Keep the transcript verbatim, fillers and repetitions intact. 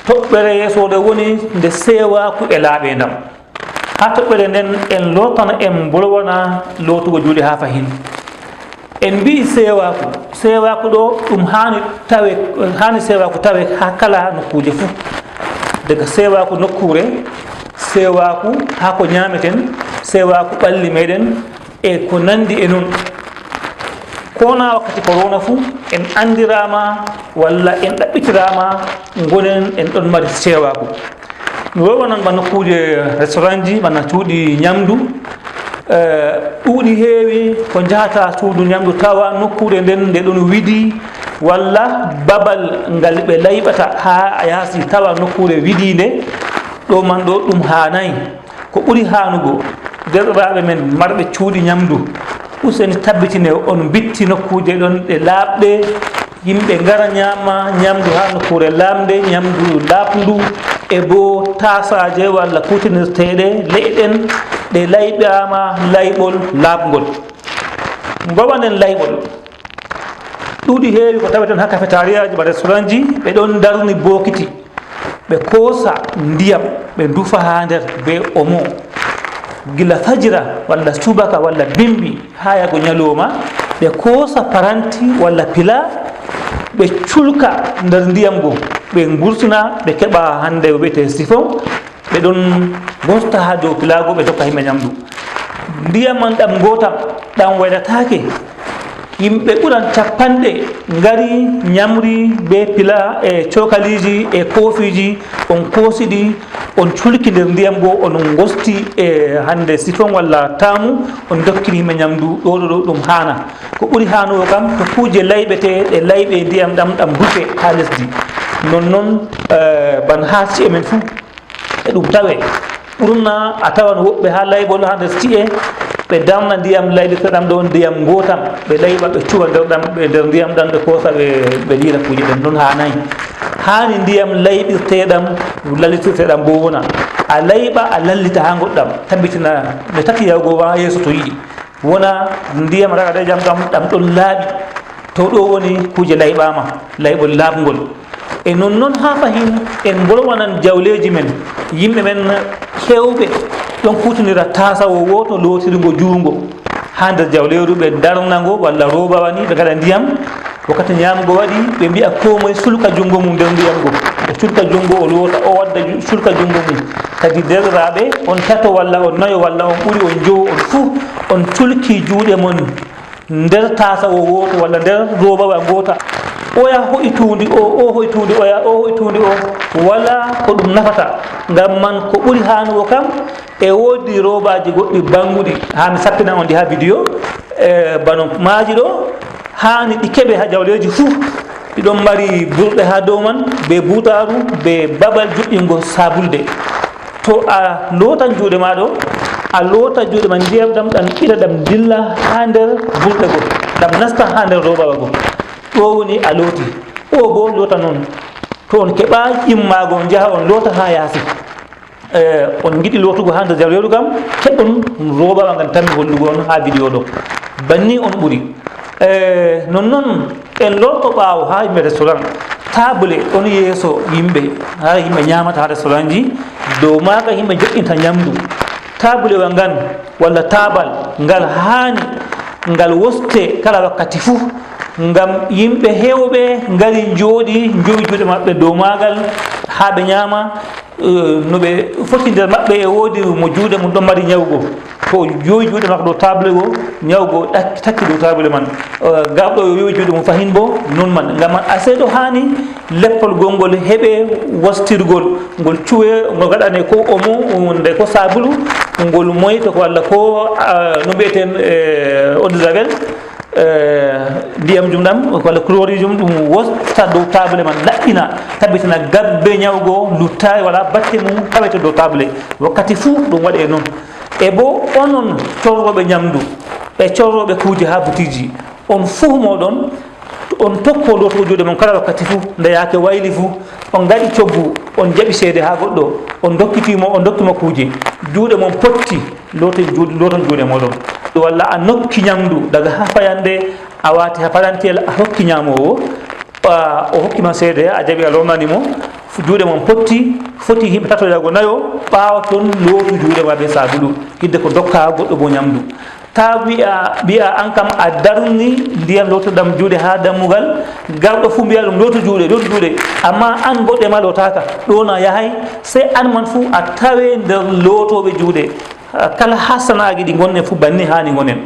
Toɓɓere yeeso ɗe woni nde seewaaku e laaɓeendam. Haa toɓɓere nden en lootana, en mbolwana lootugo juuɗe haa fahin. En mbi'i seewaaku, seewaaku ɗo ɗum haani tawe, haani seewaaku tawe haa kala nokkuuje fuu. Daga seewaaku nokkuure, seewaaku haa ko nyaameten, seewaaku ɓalli meɗen, e ko nandi e non. Ko na wakkati korona fuu, en andiraama walla en ɗaɓɓitiraama ngonen en ɗon mari seewaaku. Mi wolwanan ba nokkuuje restaurantji, bana cuuɗi nyamdu. Eh, ɗuuɗi heewi ko njahata suudu nyamdu tawa nokkuure nden nde ɗon widi, walla babal ngal ɓe layɓata haa yaasi tawa nokkuure widiinde. Ɗo man ɗo ɗum haanaay. Ko ɓuri haanugo, deerɗiraaɓe men marɓe cuuɗi nyamdu, useni tabbitine on mbitti nokkuuje ɗon ɗe laaɓɗe, yimɓe ngara nyaama nyamdu haa nokkuure laaɓnde, nyamdu laaɓndu, e boo taasaaje walla kuutinirteeɗe le'e ɗen ɗe layɓaama layɓol laaɓngol. Mbawanen layɓol. Ɗuuɗi heewi ko taweten haa kafetaariyaaji ba restaurantji, ɓe ɗon ndarni bookiti. Ɓe koosa ndiyam, ɓe ndufa haa nder bee omo. Gila fajira walla subaka walla bimbi haa yaago nyalooma, ɓe koosa paranti walla pila, ɓe culka nder ndiyam go, ɓe ngursina, ɓe keɓa hannde ko wi'etee sifon, ɓe ɗon ngosta haa dow pila go, ɓe tokka yimɓe nyamdu. Ndiyam man ɗam ngootam, ɗam waylataake. Yimɓe ɓuran cappanɗe ngari, nyamri bee pila e cookaliiji e koofiiji, on koosi ɗi, on culki nder ndiyam go, on ngosti e hannde sifon walla taamu, on dokkini yimɓe nyamdu. Ɗo, ɗo, ɗo ɗum haana. Ko ɓuri haanugo kam, to kuuje layɓete, ɗe layɓe ndiyam ɗam, ɗam rufe haa lesdi. Nonnon, eh, ban haa ci'e men fuu. E ɗum tawe. Ɓurna a tawan woɓɓe haa layɓol haa nder ci'e, ɓe darna ndiyam layɓirteeɗam ɗo, ndiyam ngootam, ɓe layɓa, ɓe cuwa nder ɗam, ɓe nder ndiyam ɗam, ɓe koosa, ɓe, ɓe liira kuuje ɗen. Ɗum haanaay. Haani ndiyam layɓirteeɗam, lallitirteeɗam boo wona. A layɓa, a lallita haa ngoɗɗam, tabbitina no tati yahugo haa yeeso to yiɗi. Wona ndiyam ragareejam ɗam, ɗam ɗon laaɓi. To ɗo woni kuuje layɓaama, layɓol laaɓngol. E nonnon haa fahin en mbolwanan jawleeji men, yimɓe men heewɓe ɗon kuutinira taasawo wooto lootirgo juungo. Haa nder jawleeru ɓe darna ngo walla roobawa ni ɓe ngaɗa ndiyam. Wakkati nyaamgo waɗi, ɓe mbi'a koo moy sulka junngo mum nder ndiyam ngo. O sulka junngo, o loota, o wadda ju-, sulka junngo mum. Kadi deerɗiraaɓe, on tato walla on nayo walla on ɓuri on jowo, on fuu on culki juuɗe mon nder taasawo wooto walla nder roobawa ngoota. Oya ho'i tuundi o, o ho'i tuundi oya, o ho'i tuundi o. Wala ko ɗum nafata. Ngam man ko ɓuri haanugo kam, e woodi roobaaji goɗɗi bannguɗi, haa mi sappina on ɗi haa vidiyo, e bano maaji ɗo, haani ɗi keɓe haa jawleeji fuu. Ɗi ɗon mari burɗe haa dow man, bee buutaaru, bee babal jo'ingo saabulde. To a lootan juuɗe ma ɗo, a loota juuɗe ma ndiyam ɗam, ɗam ɓira, ɗam dilla haa nder burɗe go, ɗam nasta haa nder roobawa go. Ɗo woni a looti. O boo loota non. To on keɓaay immaago, on njaha on loota haa yaasi. Eh, on ngiɗi lootugo haa nder jawleeru kam, keɓon roobawa ngan tammi hollugo on haa vidiyo ɗo. Banni on ɓuri. Eh, nonnon en lorto ɓaawo haa yimɓe restaurant. Taabule ɗon yeeso yimɓe, haa yimɓe nyaamata haa restaurantji, dow maaga yimɓe jo'inta nyamdu. Taabulewa ngan walla taabal ngal haani ngal woste kala wakkati fuu, ngam yimɓe heewɓe ngari njooɗi, njowi juuɗe maɓɓe dow maagal haa ɓe nyaama. Eh, no ɓe foti nder maɓɓe, e woodi mo juuɗe mum ɗon mari nyawgo, to o yowi juuɗe makko dow taabule go, nyawgo ɗak-, takki dow taabule man. Eh, gaaɓɗo o yowi juuɗe mum fahin boo non man. Ngam man, asee ɗo haani leppol gongol heɓe wastirgol, ngol cuwe, ngol gaɗane ko omo, nde ko saabulu, ngol moyto ko walla ko, ah, no mbi'eten, eh, eau de javel. Eh, ndiyam jum ɗam walla chloride jum ɗum wosta dow taabule man, laɓɓina, tabbitina gabbe nyawgo luttaay, wala batte mum tawete dow taabule. Wakkati fuu ɗum waɗe noon. E bo onon corrooɓe nyamdu e corrooɓe kuuje haa butiiji, on fuu mooɗon, on tokko lootugo juuɗe mon kala wakkati fuu, nde yaake wayli fuu, on ngaɗi coggu, on jaɓi ceede haa goɗɗo, on dokkiti mo, on dokki mo kuuje, juuɗe mon potti, looten juuɗe, looton juuɗe mooɗon. Walla a nokki nyamdu daga haa fayannde, a waati haa parantiyel, a hokki nyaamoowo, a, o hokki ma ceede, a jaɓi, a lornani mo, Juuɗe mon potti, foti himɓe tato yago nayo, ɓaawo ton lootu juuɗe ma be sabulu, hidde ko dokka goɗɗo bo nyamdu. Ta wi'a, wi'a an kam a darni ndiyam lootoɗam juuɗe ha dammugal, garɗo fu mbi'a ɗum lootu juuɗe, lootu juuɗe. Amma an goɗɗe ma lootaka, ɗo na yahay, sai an man fu a tawe nder lootoɓe juuɗe. Kala ha sana'aji ɗi ngonnen fu banni hani ngonen.